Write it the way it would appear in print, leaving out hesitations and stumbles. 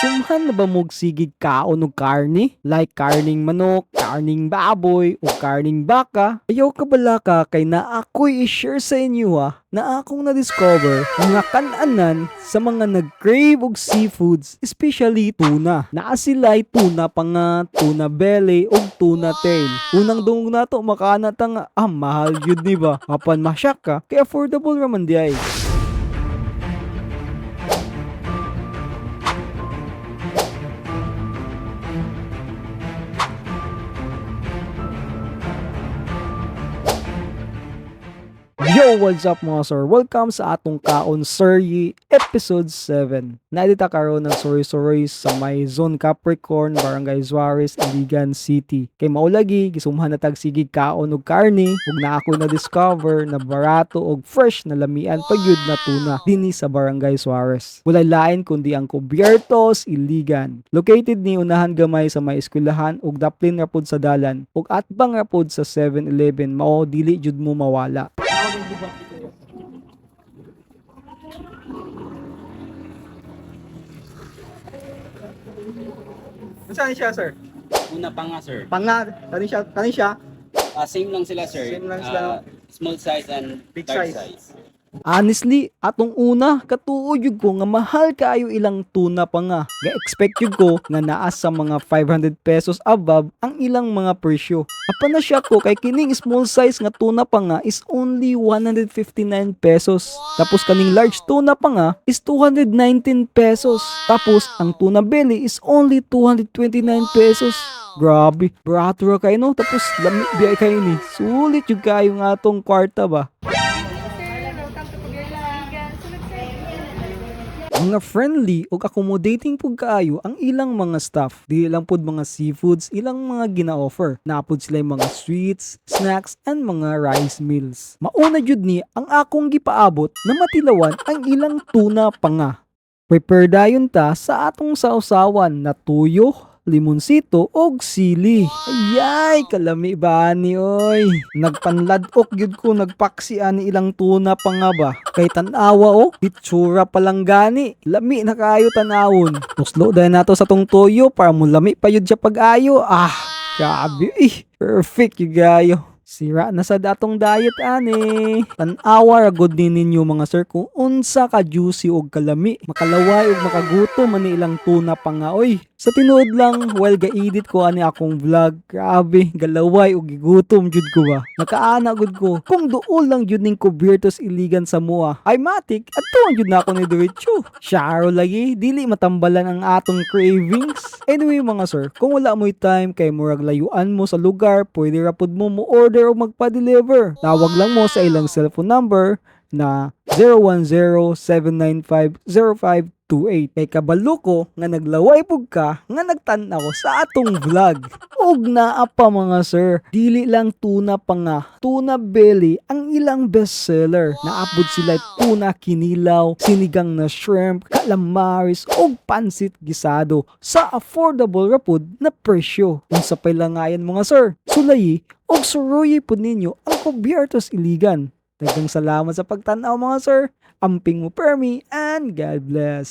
Gisumhan na ba mo'g sigeg kaon og karne? Like karning manok, karning baboy, o karning baka? Ayaw ka balaka kay naa ako'y i-share sa inyo ha, na akong na-discover nga kan-anan sa mga nag-crave og seafoods, especially tuna. Naa sila'y tuna panga, tuna belly, ug tuna tail. Unang dungog nato makaana ta nga, ah, mahal yun ni ba? Apan ma-shock ka, kay affordable raman diay. Yo, what's up, mga sir? Welcome sa atong Kaon Serye Episode 7. Naadita karon nagsuroy-suroy sa may Zone Capricorn, Barangay Suarez, Iligan City. Kay mao lagi, gisumhan na tag sigeg kaon og karne ug naa ako na discover na barato og fresh na lamian pa gyud na tuna dinhi sa Barangay Suarez. Walay lain kundi ang Cubiertos Iligan. Located ni unahan gamay sa may eskwelahan ug daplin ra pod sa dalan ug atbang ra pod sa 7-Eleven, mao dili jud mo mawala. Saan siya, sir? Una pa nga, sir. Panga. Kani siya, kani siya. Ah, same lang sila, sir. Same lang sila, Ah, small size and big large size. size. Honestly, atong una, katuo jud ko nga mahal kaayo ilang tuna pa nga. Ga-expect jud ko nga naa sa mga 500 pesos above ang ilang mga presyo. Apan na siya ko kay kining small size nga tuna pa nga is only 159 pesos. Tapos kaning large tuna pa nga is 219 pesos. Tapos ang tuna belly is only 229 pesos. Grabe, barato ra kayo, no? Tapos lami biya kayo ni. Sulit jud kayo nga atong kwarta ba. Sir, welcome to Cubiertos Iligan. Sulod, sir. Mga friendly ug accommodating pud kaayo ang ilang mga staff. Dili lang pud mga seafoods ilang mga gina-offer. Naa pud sila mga sweets, snacks, and mga rice meals. Mauna jud ni ang akong gipaabot na matilawan ang ilang tuna panga. Prepare dayon ta sa atong sausawan na tuyo, limonsito og sili. Ayay, kalami ba ni oy? Nagpanladok gyud ko nagpaksi ani ilang tuna pa nga ba. Kay tan-awa oh, hitsura pa lang gani. Lami na kaayo tan-awon. Tuslo dayon nato sa tong toyo para mo lami pa yun siya pag-ayo. Ah, grabe eh. Perfect yun gayo. Sira na sa datong diet ani. Tan-awa ra gud ni ninyo, mga sir, kung unsa ka juicy og kalami. Makalaway og makagutom man ni ilang tuna pa nga oy. Sa tinuod lang, while ga-edit ko ani akong vlog, grabe, galaway og gigutom jud ko ba. Nakaana gud ko kung duol lang jud ning Cubiertos Iligan sa mua. Ay matik, adtuan jud na ako ni diretso. Syaro lagi, dili matambalan ang atong cravings. Anyway, mga sir, kung wala mo'y time kay murag layuan mo sa lugar, pwede ra pud mo mo order o magpa-deliver. Tawag lang mo sa ilang cellphone number na 010-795-0528. Kay kabalo ko nga naglaway pug ka nga nagtan-aw sa atong vlog. Ug naa pa, mga sir, dili lang tuna pa nga, tuna belly ang ilang bestseller. Naa pod sila tuna kinilaw, sinigang na shrimp, calamaris ug pansit gisado sa affordable ra pud na presyo. Unsa pay langayan, mga sir? Sulayi ug suroyi pud ninyo ang Cubiertos Iligan. Daghang salamat sa pagtan-aw, mga sir. Amping mo permi and God bless.